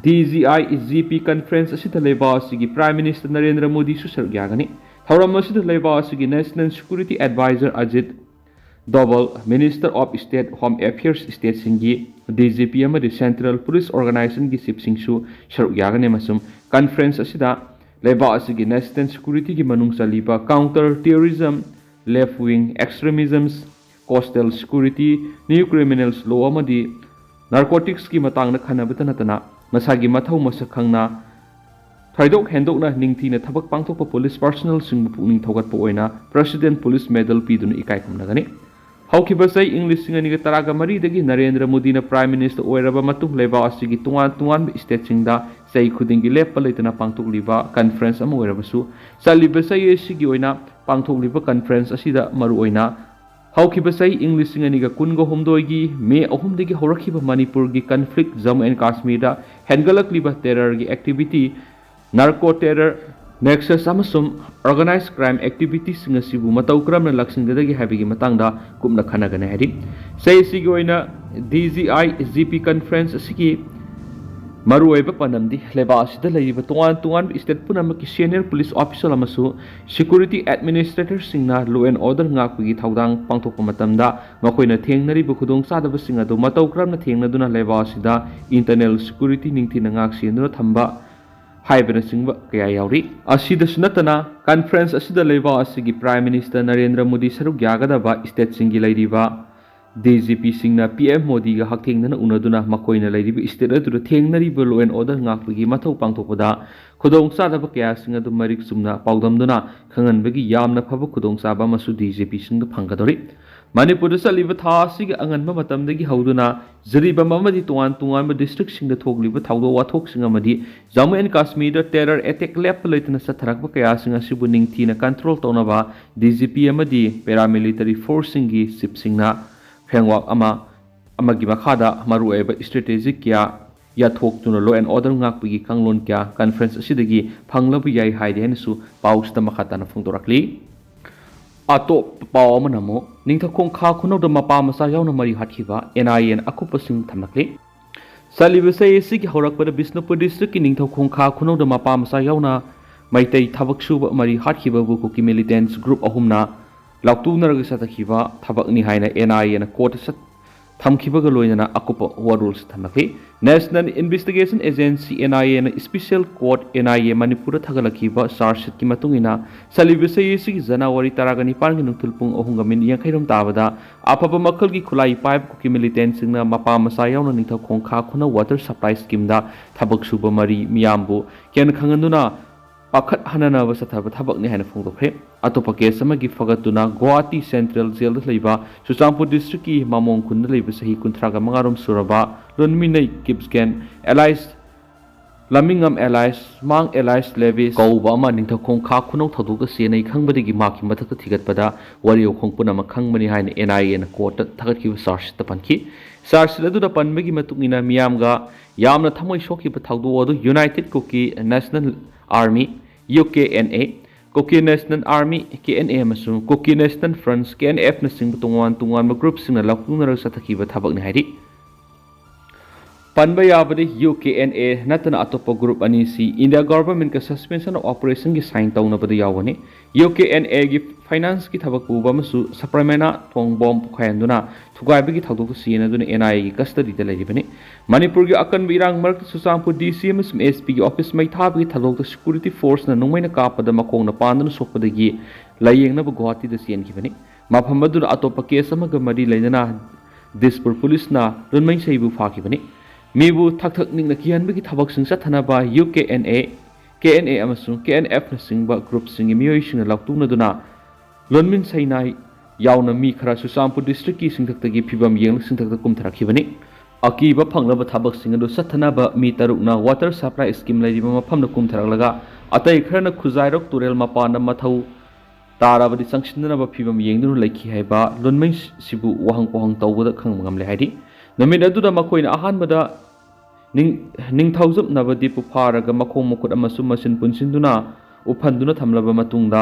D G I G P conference ꯑꯁꯤꯗ ꯂꯩꯕꯥꯛ ꯑꯁꯤꯒꯤ Prime Minister ꯅꯔꯦꯟꯗ꯭ꯔ ꯃꯣꯗꯤꯁꯨ ꯁꯔꯨꯛ ꯌꯥꯒꯅꯤ꯫ ꯊꯧꯔꯝ ꯑꯁꯤꯗ ꯂꯩꯕꯥꯛ ꯑꯁꯤꯒꯤ National Security Advisor Ajit Doval, Minister of State Home Affairs state ꯁꯤꯡꯒꯤ D G P ꯑꯃꯗꯤ Central Police Organization ꯒꯤ chief ꯁꯤꯡꯁꯨ ꯁꯔꯨꯛ ꯌꯥꯒꯅꯤ ꯑꯃꯁꯨꯡ conference ꯑꯁꯤꯗ ꯂꯩꯕꯥꯛ ꯑꯁꯤꯒꯤ national security ꯒꯤ ꯃꯅꯨꯡ ꯆꯜꯂꯤꯕ counter terrorism, left wing extremism, coastal security, new criminals law ꯑꯃꯗꯤ narcotics ꯀꯤ ꯃꯇꯥꯡꯗ ꯈꯟꯅꯕꯇ ꯅꯠꯇꯅ ꯃꯁꯥꯒꯤ ꯃꯊꯧ ꯃꯁꯛ ꯈꯪꯅ ꯊꯣꯏꯗꯣꯛ ꯍꯦꯟꯗꯣꯛꯅ ꯅꯤꯡꯊꯤꯅ ꯊꯕꯛ ꯄꯥꯡꯊꯣꯛꯄ police personnel ꯁꯤꯡꯕꯨ ꯄꯨꯛꯅꯤꯡ ꯊꯧꯒꯠꯄ ꯑꯣꯏꯅ President Police Medal ꯄꯤꯗꯨꯅ ꯏꯀꯥꯏ ꯈꯨꯝꯅꯒꯅꯤ꯫ ꯍꯧꯈꯤꯕ ꯆꯍꯤ ꯏꯪ ꯂꯤꯁꯤꯡ ꯑꯅꯤꯒ ꯇꯔꯥꯒ ꯃꯔꯤꯗꯒꯤ ꯅꯔꯦꯟꯗ꯭ꯔ ꯃꯣꯗꯤꯅ Prime Minister ꯑꯣꯏꯔꯕ ꯃꯇꯨꯡ ꯂꯩꯕꯥꯛ ꯑꯁꯤꯒꯤ ꯇꯣꯉꯥꯟ ꯇꯣꯉꯥꯟꯕ state ꯁꯤꯡꯗ ꯆꯍꯤ ꯈꯨꯗꯤꯡꯒꯤ ꯂꯦꯞꯄ ꯂꯩꯇꯅ ꯄꯥꯡꯊꯣꯛꯂꯤꯕ conference ꯑꯃ ꯑꯣꯏꯔꯕꯁꯨ, ꯆꯠꯂꯤꯕ ꯆꯍꯤ ꯑꯁꯤꯒꯤ ꯑꯣꯏꯅ ꯄꯥꯡꯊꯣꯛꯂꯤꯕ conference ꯑꯁꯤꯗ ꯃꯔꯨꯑꯣꯏꯅ ꯍꯧꯈꯤꯕ ꯆꯍꯤ ꯏꯪ ꯂꯤꯁꯤꯡ ꯑꯅꯤꯒ ꯀꯨꯟꯒ ꯍꯨꯝꯗꯣꯏꯒꯤ ꯃꯦ ꯑꯍꯨꯝꯗꯒꯤ ꯍꯧꯔꯛꯈꯤꯕ ꯃꯅꯤꯄꯨꯔꯒꯤ conflict, ꯖꯝꯃꯨ ꯑꯦꯟ ꯀꯥꯁꯃꯤꯔꯗ ꯍꯦꯟꯒꯠꯂꯛꯂꯤꯕ terror ꯒꯤ activity, narco terror, nexus ꯑꯃꯁꯨꯡ organized crime activity ꯁꯤꯡ ꯑꯁꯤꯕꯨ ꯃꯇꯧ ꯀꯔꯝꯅ ꯂꯥꯛꯁꯤꯟꯒꯗꯒꯦ ꯍꯥꯏꯕꯒꯤ ꯃꯇꯥꯡꯗ ꯀꯨꯞꯅ ꯈꯟꯅꯒꯅꯤ ꯍꯥꯏꯔꯤ꯫ ꯆꯍꯤ ꯑꯁꯤꯒꯤ ꯑꯣꯏꯅ D G I G P conference ꯑꯁꯤꯒꯤ ꯃꯔꯨꯑꯣꯏꯕ ꯄꯥꯟꯗꯝꯗꯤ ꯂꯩꯕꯥꯛ ꯑꯁꯤꯗ ꯂꯩꯔꯤꯕ ꯇꯣꯉꯥꯟ ꯇꯣꯉꯥꯟꯕ state ꯄꯨꯝꯅꯃꯛꯀꯤ senior police official ꯑꯃꯁꯨꯡ security administrator ꯁꯤꯡꯅ law and order ꯉꯥꯛꯄꯒꯤ ꯊꯧꯗꯥꯡ ꯄꯥꯡꯊꯣꯛꯄ ꯃꯇꯝꯗ ꯃꯈꯣꯏꯅ ꯊꯦꯡꯅꯔꯤꯕ ꯈꯨꯗꯣꯡꯆꯥꯗꯕꯁꯤꯡ ꯑꯗꯨ ꯃꯇꯧ ꯀꯔꯝꯅ ꯊꯦꯡꯅꯗꯨꯅ ꯂꯩꯕꯥꯛ ꯑꯁꯤꯗ internal security ꯅꯤꯡꯊꯤꯅ ꯉꯥꯛ ꯁꯦꯟꯗꯨꯅ ꯊꯝꯕ ꯍꯥꯏꯕꯅꯆꯤꯡꯕ ꯀꯌꯥ ꯌꯥꯎꯔꯤ꯫ ꯑꯁꯤꯗꯁꯨ ꯅꯠꯇꯅ, conference ꯑꯁꯤꯗ ꯂꯩꯕꯥꯛ ꯑꯁꯤꯒꯤ Prime Minister ꯅꯔꯦꯟꯗ꯭ꯔ ꯃꯣꯗꯤ ꯁꯔꯨꯛ ꯌꯥꯒꯗꯕ state ꯁꯤꯡꯒꯤ ꯂꯩꯔꯤꯕ D G P ꯁꯤꯡꯅ P M ꯃꯣꯗꯤꯒ ꯍꯛꯊꯦꯡꯅꯅ ꯎꯅꯗꯨꯅ ꯃꯈꯣꯏꯅ ꯂꯩꯔꯤꯕ state ꯑꯗꯨꯗ ꯊꯦꯡꯅꯔꯤꯕ law and order ꯉꯥꯛꯄꯒꯤ ꯃꯊꯧ ꯄꯥꯡꯊꯣꯛꯄꯗ ꯈꯨꯗꯣꯡꯆꯥꯗꯕ ꯀꯌꯥꯁꯤꯡ ꯑꯗꯨ ꯃꯔꯤꯛ ꯆꯨꯝꯅ ꯄꯥꯎꯗꯝꯗꯨꯅ ꯈꯪꯍꯟꯕꯒꯤ ꯌꯥꯝꯅ ꯐꯕ ꯈꯨꯗꯣꯡꯆꯥꯕ ꯑꯃꯁꯨ D G P ꯁꯤꯡꯗ ꯐꯪꯒꯗꯧꯔꯤ꯫ ꯃꯅꯤꯄꯨꯔꯗ ꯆꯠꯂꯤꯕ ꯊꯥ ꯑꯁꯤꯒꯤ ꯑꯉꯟꯕ ꯃꯇꯝꯗꯒꯤ ꯍꯧꯗꯨꯅ ꯖꯤꯔꯤꯕꯥꯝ ꯑꯃꯗꯤ ꯇꯣꯉꯥꯟ ꯇꯣꯉꯥꯟꯕ ꯗꯤꯁꯇ꯭ꯔꯤꯛꯁꯤꯡꯗ ꯊꯣꯛꯂꯤꯕ ꯊꯧꯗꯣꯛ ꯋꯥꯊꯣꯛꯁꯤꯡ ꯑꯃꯗꯤ ꯖꯝꯃꯨ ꯑꯦꯟ ꯀꯥꯁꯃꯤꯔꯗ ꯇꯦꯔꯔ ꯑꯦꯇꯦꯛ ꯂꯦꯞꯄ ꯂꯩꯇꯅ ꯆꯠꯊꯔꯛꯄ ꯀꯌꯥꯁꯤꯡ ꯑꯁꯤꯕꯨ ꯅꯤꯡꯊꯤꯅ ꯀꯟꯇ꯭ꯔꯣꯜ ꯇꯧꯅꯕ ꯗꯤ ꯖꯤ ꯄꯤ ꯑꯃꯗꯤ ꯄꯦꯔꯥꯃꯤꯂꯤꯇꯔꯤ ꯐꯣꯔꯁꯁꯤꯡꯒꯤ ꯆꯤꯞꯁꯤꯡꯅ ꯐ꯭ꯔꯦꯝꯋꯥꯔꯛ ꯑꯃ ꯑꯃꯒꯤ ꯃꯈꯥꯗ ꯃꯔꯨꯑꯣꯏꯕ ꯏꯁꯇ꯭ꯔꯦꯇꯦꯖꯤꯛ ꯀꯌꯥ ꯌꯥꯊꯣꯛꯇꯨꯅ law and order ꯉꯥꯛꯄꯒꯤ ꯀꯥꯡꯂꯣꯟ ꯀꯌꯥ ꯀꯟꯐꯔꯦꯟꯁ ꯑꯁꯤꯗꯒꯤ ꯐꯪꯂꯕ ꯌꯥꯏ ꯍꯥꯏꯔꯤ ꯍꯥꯏꯅꯁꯨ ꯄꯥꯎꯁꯤꯗ ꯃꯈꯥ ꯇꯥꯅ ꯐꯣꯡꯗꯣꯔꯛꯂꯤ꯫ ꯑꯇꯣꯞꯄ ꯄꯥꯎ ꯑꯃꯅ ꯑꯃꯨꯛ ꯅꯤꯡꯊꯧꯈꯣꯡ ꯈꯥ ꯈꯨꯅꯧꯗ ꯃꯄꯥ ꯃꯆꯥ ꯌꯥꯎꯅ ꯃꯔꯤ ꯍꯥꯠꯈꯤꯕ ꯑꯦꯟ ꯑꯥꯏ ꯑꯦꯅ ꯑꯀꯨꯞꯄꯁꯤꯡ ꯊꯝꯂꯛꯂꯤ꯫ ꯆꯠꯂꯤꯕ ꯆꯍꯤ ꯑꯁꯤꯒꯤ ꯍꯧꯔꯛꯄꯗ ꯕꯤꯁꯅꯨꯄꯨꯔ ꯗꯤꯁꯇ꯭ꯔꯤꯛꯀꯤ ꯅꯤꯡꯊꯧꯈꯣꯡ ꯈꯥ ꯈꯨꯅꯧꯗ ꯃꯄꯥ ꯃꯆꯥ ꯌꯥꯎꯅ ꯃꯩꯇꯩ ꯊꯕꯛ ꯁꯨꯕ ꯃꯔꯤ ꯍꯥꯠꯈꯤꯕꯕꯨ ꯀꯨꯀꯤ ꯃꯤꯂꯤꯇꯦꯟꯁ ꯒ꯭ꯔꯨꯞ ꯑꯍꯨꯝꯅ ꯂꯥꯎꯇꯨꯅꯔꯒ ꯆꯠꯊꯈꯤꯕ ꯊꯕꯛꯅꯤ ꯍꯥꯏꯅ ꯑꯦꯟ ꯑꯥꯏ ꯑꯦꯅ ꯀꯣꯔꯠꯇ ꯆꯠ-, ꯊꯝꯈꯤꯕꯒ ꯂꯣꯏꯅꯅ ꯑꯀꯨꯞꯄ ꯋꯥꯔꯣꯜꯁꯨ ꯊꯝꯂꯛꯂꯤ꯫ National investigation agency, N I ꯑꯦꯅ special court, N I A, ꯃꯅꯤꯄꯨꯔꯗ ꯊꯥꯒꯠꯂꯛꯈꯤꯕ ꯆꯥꯔꯖ ꯁꯤꯠꯀꯤ ꯃꯇꯨꯡ ꯏꯟꯅ, ꯆꯠꯂꯤꯕ ꯆꯍꯤ ꯑꯁꯤꯒꯤ ꯖꯅꯋꯥꯔꯤ ꯇꯔꯥꯒ ꯅꯤꯄꯥꯟꯒꯤ ꯅꯨꯡꯊꯤꯜ ꯄꯨꯡ ꯑꯍꯨꯝꯒ ꯃꯤꯅꯤꯠ ꯌꯥꯡꯈꯩꯔꯣꯝ ꯇꯥꯕꯗ ꯑꯐꯕ ꯃꯈꯜꯒꯤ ꯈꯨꯠꯂꯥꯏ ꯄꯥꯏꯕ ꯀꯨꯀꯤ ꯃꯤꯂꯤꯇꯦꯟꯁꯤꯡꯅ ꯃꯄꯥ ꯃꯆꯥ ꯌꯥꯎꯅ ꯅꯤꯡꯊꯧꯈꯣꯡ ꯈꯥ ꯈꯨꯅꯧ ꯋꯥꯇꯔ ꯁꯄ꯭ꯂꯥꯏ ꯁ꯭ꯀꯤꯝꯗ ꯊꯕꯛ ꯁꯨꯕ ꯃꯔꯤ ꯃꯤꯌꯥꯝꯕꯨ ꯀꯤꯍꯟ ꯈꯪꯍꯟꯗꯨꯅ ꯄꯥꯈꯠꯍꯟꯅꯅꯕ ꯆꯠꯊꯕ ꯊꯕꯛꯅꯤ ꯍꯥꯏꯅ ꯐꯣꯡꯗꯣꯛꯈ꯭ꯔꯦ꯫ ꯑꯇꯣꯞꯄ ꯀꯦꯁ ꯑꯃꯒꯤ ꯐꯒꯠꯇꯨꯅ ꯒꯨꯋꯥꯍꯥꯇꯤ ꯁꯦꯟꯇ꯭ꯔꯦꯜ ꯖꯦꯜꯗ ꯂꯩꯕ ꯆꯨꯔꯆꯥꯟꯄꯨꯔ ꯗꯤꯁꯇ꯭ꯔꯤꯛꯀꯤ ꯃꯃꯣꯡ ꯈꯨꯟꯗ ꯂꯩꯕ ꯆꯍꯤ ꯀꯨꯟꯊ꯭ꯔꯥꯒ ꯃꯉꯥꯔꯣꯝ ꯁꯨꯔꯕ ꯂꯣꯟꯃꯤꯅꯩ ꯀꯤꯞꯁꯒꯦꯟ ꯑꯦꯂꯥꯏꯁ ꯂꯃꯤꯡꯉꯝ ꯑꯦꯂꯥꯏꯁ ꯃꯥꯡ ꯑꯦꯂꯥꯏꯁ ꯂꯦꯕꯤꯁ ꯀꯧꯕ ꯑꯃ ꯅꯤꯡꯊꯧꯈꯣꯡ ꯈꯥ ꯈꯨꯅꯧ ꯊꯧꯗꯣꯛꯇ ꯆꯦꯟꯅꯩ ꯈꯪꯕꯗꯒꯤ ꯃꯍꯥꯛꯀꯤ ꯃꯊꯛꯇ ꯊꯤꯒꯠꯄꯗ ꯋꯥꯔꯤ ꯋꯥꯈꯣꯡ ꯄꯨꯝꯅꯃꯛ ꯈꯪꯕꯅꯤ ꯍꯥꯏꯅ ꯑꯦꯟ ꯑꯥꯏ ꯑꯦꯅ ꯀꯣꯔꯠꯇ ꯊꯥꯒꯠꯈꯤꯕ ꯆꯥꯔꯖ ꯁꯤꯠꯇ ꯄꯟꯈꯤ꯫ ꯆꯥꯔꯖ ꯁꯤꯠ ꯑꯗꯨꯗ ꯄꯟꯕꯒꯤ ꯃꯇꯨꯡ ꯏꯟꯅ ꯃꯤꯌꯥꯝꯒ ꯌꯥꯝꯅ ꯊꯃꯣꯏ ꯁꯣꯛꯈꯤꯕ ꯊꯧꯗꯣꯛ ꯑꯗꯨ united Kuki national army, U K N A, Kuki national army, K N A, ꯑꯃꯁꯨꯡ Kuki national front, K N ꯑꯦꯐꯅꯆꯤꯡꯕ ꯇꯣꯉꯥꯟ ꯇꯣꯉꯥꯟꯕ ꯒ꯭ꯔꯨꯞꯁꯤꯡꯅ ꯂꯥꯎꯊꯣꯛꯅꯔꯒ ꯆꯠꯊꯈꯤꯕ ꯊꯕꯛꯅꯤ ꯍꯥꯏꯔꯤ꯫ ꯄꯟꯕ ꯌꯥꯕꯗꯤ ꯌꯨ ꯀꯦ ꯑꯦꯟ ꯑꯦ ꯅꯠꯇꯅ ꯑꯇꯣꯞꯄ ꯒ꯭ꯔꯨꯞ ꯑꯅꯤꯁꯤ ꯏꯟꯗꯤꯌꯥ ꯒꯣꯚꯔꯟꯃꯦꯟꯠꯀ ꯁꯁꯄꯦꯟꯁꯟ ꯑꯣꯐ ꯑꯣꯄꯔꯦꯁꯟꯒꯤ ꯁꯥꯏꯟ ꯇꯧꯅꯕꯗ ꯌꯥꯎꯒꯅꯤ꯫ ꯌꯨ ꯀꯦ ꯑꯦꯟ ꯑꯦꯒꯤ ꯐꯥꯏꯅꯥꯟꯁꯀꯤ ꯊꯕꯛ ꯄꯨꯕ ꯑꯃꯁꯨ ꯁꯄ꯭ꯔꯃꯦꯅꯥ ꯊꯣꯡꯕꯣꯝ ꯄꯣꯈꯥꯏꯍꯟꯗꯨꯅ ꯊꯨꯒꯥꯏꯕꯒꯤ ꯊꯧꯗꯣꯛꯇ ꯆꯦꯟꯅꯗꯨꯅ ꯑꯦꯟ ꯑꯥꯏ ꯑꯦꯒꯤ ꯀꯁꯇꯗꯤꯗ ꯂꯩꯔꯤꯕꯅꯤ꯫ ꯃꯅꯤꯄꯨꯔꯒꯤ ꯑꯀꯟꯕ ꯏꯔꯥꯡ ꯃꯔꯛꯇ ꯆꯨꯔꯆꯥꯟꯄꯨꯔ ꯗꯤ ꯁꯤ ꯑꯃꯁꯨꯡ ꯑꯦꯁ ꯄꯤꯒꯤ ꯑꯣꯐꯤꯁ ꯃꯩ ꯊꯥꯕꯒꯤ ꯊꯧꯗꯣꯛꯇ ꯁꯦꯀ꯭ꯌꯨꯔꯤꯇꯤ ꯐꯣꯔꯁꯅ ꯅꯣꯡꯃꯩꯅ ꯀꯥꯞꯄꯗ ꯃꯈꯣꯡꯅ ꯄꯥꯟꯗꯨꯅ ꯁꯣꯛꯄꯗꯒꯤ ꯂꯥꯌꯦꯡꯅꯕ ꯒꯨꯋꯥꯍꯥꯇꯤꯗ ꯆꯦꯟꯈꯤꯕꯅꯤ꯫ ꯃꯐꯝ ꯑꯗꯨꯗ ꯑꯇꯣꯞꯄ ꯀꯦꯁ ꯑꯃꯒ ꯃꯔꯤ ꯂꯩꯅꯅ ꯗꯤꯁꯄꯨꯔ ꯄꯨꯂꯤꯁꯅ ꯂꯨꯟꯃꯩꯁꯩꯕꯨ ꯐꯥꯈꯤꯕꯅꯤ꯫ ꯃꯤꯕꯨ ꯊꯛ ꯊꯛ ꯅꯤꯛꯅ ꯀꯤꯍꯟꯕꯒꯤ ꯊꯕꯛꯁꯤꯡ ꯆꯠꯊꯅꯕ U K N A, K N A ꯑꯃꯁꯨꯡ ꯀꯦ ꯑꯦꯟ ꯑꯦꯐꯅꯆꯤꯡꯕ ꯒ꯭ꯔꯨꯞꯁꯤꯡꯒꯤ ꯃꯤꯑꯣꯏꯁꯤꯡꯅ ꯂꯥꯎꯇꯨꯅꯗꯨꯅ ꯂꯣꯟꯃꯤꯟ ꯁꯩꯅꯥꯏ ꯌꯥꯎꯅ ꯃꯤ ꯈꯔ ꯆꯨꯔꯆꯥꯟꯄꯨꯔ ꯗꯤꯁꯇ꯭ꯔꯤꯛꯀꯤ ꯁꯤꯡꯊꯛꯇꯒꯤ ꯐꯤꯕꯝ ꯌꯦꯡꯂꯒ ꯁꯤꯡꯊꯛꯇ ꯀꯨꯝꯊꯔꯛꯈꯤꯕꯅꯤ꯫ ꯑꯀꯤꯕ ꯐꯪꯂꯕ ꯊꯕꯛꯁꯤꯡ ꯑꯗꯨ ꯆꯠꯊꯅꯕ ꯃꯤ ꯇꯔꯨꯛꯅ ꯋꯥꯇꯔ ꯁꯄ꯭ꯂꯥꯏ ꯁ꯭ꯀꯤꯝ ꯂꯩꯔꯤꯕ ꯃꯐꯝꯗ ꯀꯨꯝꯊꯔꯛꯂꯒ, ꯑꯇꯩ ꯈꯔꯅ ꯈꯨꯖꯥꯏꯔꯣꯛ ꯇꯨꯔꯦꯜ ꯃꯄꯥꯟꯗ ꯃꯊꯧ ꯇꯥꯔꯕꯗꯤ ꯆꯪꯁꯤꯟꯗꯅꯕ ꯐꯤꯕꯝ ꯌꯦꯡꯗꯨꯅ ꯂꯩꯈꯤ ꯍꯥꯏꯕ ꯂꯨꯟꯃꯩꯁꯤꯕꯨ ꯋꯥꯍꯪ ꯄꯥꯎꯍꯪ ꯇꯧꯕꯗ ꯈꯪꯕ ꯉꯝꯂꯦ ꯍꯥꯏꯔꯤ꯫ ꯅꯨꯃꯤꯠ ꯑꯗꯨꯗ ꯃꯈꯣꯏꯅ ꯑꯍꯥꯟꯕꯗ ꯅꯤꯡ-, ꯅꯤꯡꯊꯧꯖꯝ ꯅꯕꯗꯤꯞꯄꯨ ꯐꯥꯔꯒ ꯃꯈꯣꯡ ꯃꯈꯨꯠ ꯑꯃꯁꯨꯡ ꯃꯁꯤꯟ ꯄꯨꯟꯁꯤꯟꯗꯨꯅ ꯎꯐꯟꯗꯨꯅ ꯊꯝꯂꯕ ꯃꯇꯨꯡꯗ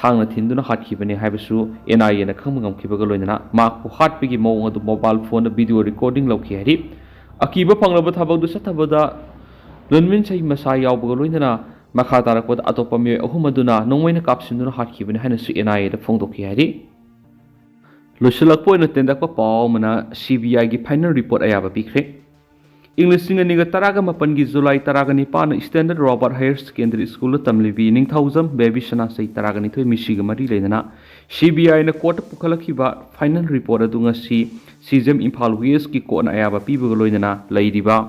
ꯊꯥꯡꯅ ꯊꯤꯟꯗꯨꯅ ꯍꯥꯠꯈꯤꯕꯅꯤ ꯍꯥꯏꯕꯁꯨ ꯑꯦꯟ ꯑꯥꯏ ꯑꯦꯅ ꯈꯪꯕ ꯉꯝꯈꯤꯕꯒ ꯂꯣꯏꯅꯅ ꯃꯍꯥꯛꯄꯨ ꯍꯥꯠꯄꯒꯤ ꯃꯑꯣꯡ ꯑꯗꯨ ꯃꯣꯕꯥꯏꯜ ꯐꯣꯟꯗ ꯚꯤꯗꯤꯑꯣ ꯔꯦꯀꯣꯔꯗꯤꯡ ꯂꯧꯈꯤ ꯍꯥꯏꯔꯤ꯫ ꯑꯀꯤꯕ ꯐꯪꯂꯕ ꯊꯕꯛ ꯑꯗꯨ ꯆꯠꯊꯕꯗ ꯂꯨꯟꯃꯤꯟꯁꯩ ꯃꯁꯥ ꯌꯥꯎꯕꯒ ꯂꯣꯏꯅꯅ ꯃꯈꯥ ꯇꯥꯔꯛꯄꯗ ꯑꯇꯣꯞꯄ ꯃꯤꯑꯣꯏ ꯑꯍꯨꯝ ꯑꯗꯨꯅ ꯅꯣꯡꯃꯩꯅ ꯀꯥꯞꯁꯤꯟꯗꯨꯅ ꯍꯥꯠꯈꯤꯕꯅꯤ ꯍꯥꯏꯅꯁꯨ ꯑꯦꯟ ꯑꯥꯏ ꯑꯦꯗ ꯐꯣꯡꯗꯣꯛꯈꯤ ꯍꯥꯏꯔꯤ꯫ ꯂꯣꯏꯁꯤꯜꯂꯛꯄ ꯑꯣꯏꯅ ꯇꯦꯟꯗꯛꯄ ꯄꯥꯎ ꯑꯃꯅ ꯁꯤ ꯕꯤ ꯑꯥꯏꯒꯤ ꯐꯥꯏꯅꯦꯜ ꯔꯤꯄꯣꯔꯠ ꯑꯌꯥꯕ ꯄꯤꯈ꯭ꯔꯦ꯫ ꯏꯪ ꯂꯤꯁꯤꯡ ꯑꯅꯤꯒ ꯇꯔꯥꯒ ꯃꯥꯄꯟꯒꯤ ꯖꯨꯂꯥꯏ ꯇꯔꯥꯒ ꯅꯤꯄꯥꯟꯗ ꯁ꯭ꯇꯦꯟꯗꯔꯠ ꯔꯣꯕꯥꯔꯠ ꯍꯥꯌꯔ ꯁꯦꯀꯦꯟꯗꯔꯤ ꯁ꯭ꯀꯨꯜꯗ ꯇꯝꯂꯤꯕꯤ ꯅꯤꯡꯊꯧꯖꯝ ꯕꯦꯕꯤꯁꯅꯥ ꯆꯍꯤ ꯇꯔꯥꯒ ꯅꯤꯊꯣꯏ ꯃꯤꯁꯤꯒ ꯃꯔꯤ ꯂꯩꯅꯅ ꯁꯤ ꯕꯤ ꯑꯥꯏꯅ ꯀꯣꯔꯠꯇ ꯄꯨꯈꯠꯂꯛꯈꯤꯕ ꯐꯥꯏꯅꯦꯜ ꯔꯤꯄꯣꯔꯠ ꯑꯗꯨ ꯉꯁꯤ ꯁꯤ ꯖꯤ ꯑꯦꯝ ꯏꯝꯐꯥꯜ ꯋꯦꯁꯀꯤ ꯀꯣꯔꯠꯅ ꯑꯌꯥꯕ ꯄꯤꯕꯒ ꯂꯣꯏꯅꯅ ꯂꯩꯔꯤꯕ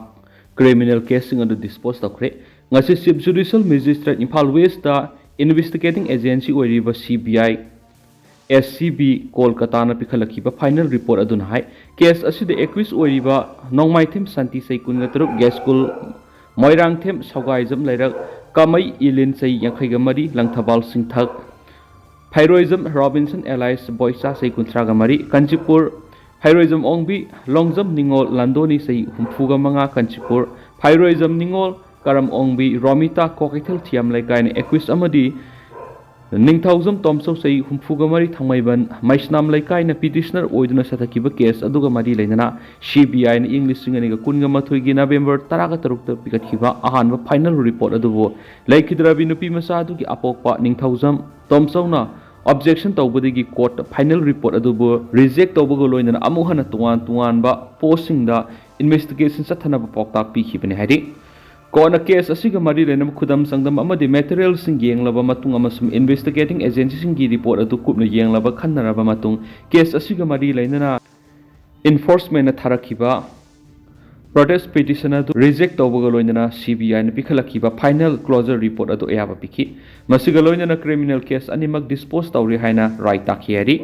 ꯀ꯭ꯔꯤꯃꯤꯅꯦꯜ ꯀꯦꯁꯁꯤꯡ ꯑꯗꯨ ꯗꯤꯁꯄꯣꯖ ꯇꯧꯈ꯭ꯔꯦ꯫ ꯉꯁꯤ chief judicial magistrate Imphal west investigating agency ꯑꯣꯏꯔꯤꯕ C B I, S C B ꯀꯣꯜꯀꯇꯥꯅ ꯄꯤꯈꯠꯂꯛꯈꯤꯕ ꯐꯥꯏꯅꯦꯜ ꯔꯤꯄꯣꯔꯠ ꯑꯗꯨꯅ ꯍꯥꯏ, ꯀꯦꯁ ꯑꯁꯤꯗ ꯑꯦꯀ꯭ꯌꯨꯁ ꯑꯣꯏꯔꯤꯕ ꯅꯣꯡꯃꯥꯏꯊꯦꯝ ꯁꯥꯟꯇꯤ ꯆꯍꯤ ꯀꯨꯟꯒ ꯇꯔꯨꯛ, ꯒꯦꯁꯀꯨꯜ, ꯃꯣꯏꯔꯥꯡꯊꯦꯝ ꯁꯧꯒꯥꯏꯖꯝ ꯂꯩꯔꯛ, ꯀꯃꯩ ꯏꯂꯤꯟ ꯆꯍꯤ ꯌꯥꯡꯈꯩꯒ ꯃꯔꯤ, ꯂꯪꯊꯕꯥꯜ ꯁꯤꯡꯊꯛ, ꯐꯩꯔꯣꯏꯖꯝ ꯔꯣꯕꯤꯟꯁꯟ ꯑꯦꯂꯥꯏꯁ ꯕꯣꯏꯆꯥ ꯆꯍꯤ ꯀꯨꯟꯊ꯭ꯔꯥꯒ ꯃꯔꯤ, ꯀꯥꯟꯆꯤꯄꯨꯔ, ꯐꯩꯔꯣꯏꯖꯝ ꯑꯣꯡꯕꯤ ꯂꯣꯡꯖꯝ ꯅꯤꯉꯣꯜ ꯂꯥꯟꯗꯣꯅꯤ ꯆꯍꯤ ꯍꯨꯝꯐꯨꯒ ꯃꯉꯥ, ꯀꯥꯟꯆꯤꯄꯨꯔ, ꯐꯩꯔꯣꯏꯖꯝ ꯅꯤꯉꯣꯜ ꯀꯔꯝ ꯑꯣꯡꯕꯤ ꯔꯣꯃꯤꯇꯥ ꯀ꯭ꯋꯥꯀꯩꯊꯦꯜ ꯊꯤꯌꯥꯝ ꯂꯩꯀꯥꯏꯅ ꯑꯦꯀ꯭ꯌꯨꯁ ꯑꯃꯗꯤ ꯅꯤꯡꯊꯧꯖꯝ ꯇꯣꯝꯆꯧ ꯆꯍꯤ ꯍꯨꯝꯐꯨꯒ ꯃꯔꯤ ꯊꯥꯡꯃꯩꯕꯟ ꯃꯩꯁꯅꯥꯝ ꯂꯩꯀꯥꯏꯅ ꯄꯤꯇꯤꯁꯅꯔ ꯑꯣꯏꯗꯨꯅ ꯆꯠꯊꯈꯤꯕ ꯀꯦꯁ ꯑꯗꯨꯒ ꯃꯔꯤ ꯂꯩꯅꯅ ꯁꯤ ꯕꯤ ꯑꯥꯏꯅ ꯏꯪ ꯂꯤꯁꯤꯡ ꯑꯅꯤꯒ ꯀꯨꯟꯒ ꯃꯥꯊꯣꯏꯒꯤ ꯅꯕꯦꯝꯕꯔ ꯇꯔꯥꯒ ꯇꯔꯨꯛꯇ ꯄꯤꯈꯠꯈꯤꯕ ꯑꯍꯥꯟꯕ ꯐꯥꯏꯅꯦꯜ ꯔꯤꯄꯣꯔꯠ ꯑꯗꯨꯕꯨ ꯂꯩꯈꯤꯗ꯭ꯔꯕꯤ ꯅꯨꯄꯤ ꯃꯆꯥ ꯑꯗꯨꯒꯤ ꯑꯄꯣꯛꯄ ꯅꯤꯡꯊꯧꯖꯝ ꯇꯣꯝꯆꯧꯅ ꯑꯣꯕꯖꯦꯛꯁꯟ ꯇꯧꯕꯗꯒꯤ ꯀꯣꯔꯠꯇ ꯐꯥꯏꯅꯦꯜ ꯔꯤꯄꯣꯔꯠ ꯑꯗꯨꯕꯨ ꯔꯤꯖꯦꯛ ꯇꯧꯕꯒ ꯂꯣꯏꯅꯅ ꯑꯃꯨꯛ ꯍꯟꯅ ꯇꯣꯉꯥꯟ ꯇꯣꯉꯥꯟꯕ ꯄꯣꯁꯁꯤꯡꯗ ꯏꯟꯚꯦꯁꯇꯤꯒꯦꯁꯟ ꯆꯠꯊꯅꯕ ꯄꯥꯎꯇꯥꯛ ꯄꯤꯈꯤꯕꯅꯤ ꯍꯥꯏꯔꯤ꯫ ꯀꯣꯔꯠꯅ ꯀꯦꯁ ꯑꯁꯤꯒ ꯃꯔꯤ ꯂꯩꯅꯕ ꯈꯨꯗꯝ ꯆꯥꯡꯗꯝ ꯑꯃꯗꯤ ꯃꯦꯇꯔꯤꯌꯦꯜꯁꯤꯡ ꯌꯦꯡꯂꯕ ꯃꯇꯨꯡ ꯑꯃꯁꯨꯡ ꯏꯟꯚꯦꯁꯇꯤꯒꯦꯇꯤꯡ ꯑꯦꯖꯦꯟꯁꯤꯁꯤꯡꯒꯤ ꯔꯤꯄꯣꯔꯠ ꯑꯗꯨ ꯀꯨꯞꯅ ꯌꯦꯡꯂꯕ ꯈꯟꯅꯔꯕ ꯃꯇꯨꯡ, ꯀꯦꯁ ꯑꯁꯤꯒ ꯃꯔꯤ ꯂꯩꯅꯅ ꯏꯟꯐꯣꯔꯁꯃꯦꯟꯅ ꯊꯥꯔꯛꯈꯤꯕ ꯄ꯭ꯔꯣꯇꯦꯁ ꯄꯤꯇꯤꯁꯟ ꯑꯗꯨ ꯔꯤꯖꯦꯛ ꯇꯧꯕꯒ ꯂꯣꯏꯅꯅ ꯁꯤ ꯕꯤ ꯑꯥꯏꯅ ꯄꯤꯈꯠꯂꯛꯈꯤꯕ ꯐꯥꯏꯅꯦꯜ ꯀ꯭ꯂꯣꯖꯔ ꯔꯤꯄꯣꯔꯠ ꯑꯗꯨ ꯑꯌꯥꯕ ꯄꯤꯈꯤ꯫ ꯃꯁꯤꯒ ꯂꯣꯏꯅꯅ ꯀ꯭ꯔꯤꯃꯤꯅꯦꯜ ꯀꯦꯁ ꯑꯅꯤꯃꯛ ꯗꯤꯁꯄꯣꯖ ꯇꯧꯔꯦ ꯍꯥꯏꯅ ꯔꯥꯏ ꯇꯥꯈꯤ ꯍꯥꯏꯔꯤ꯫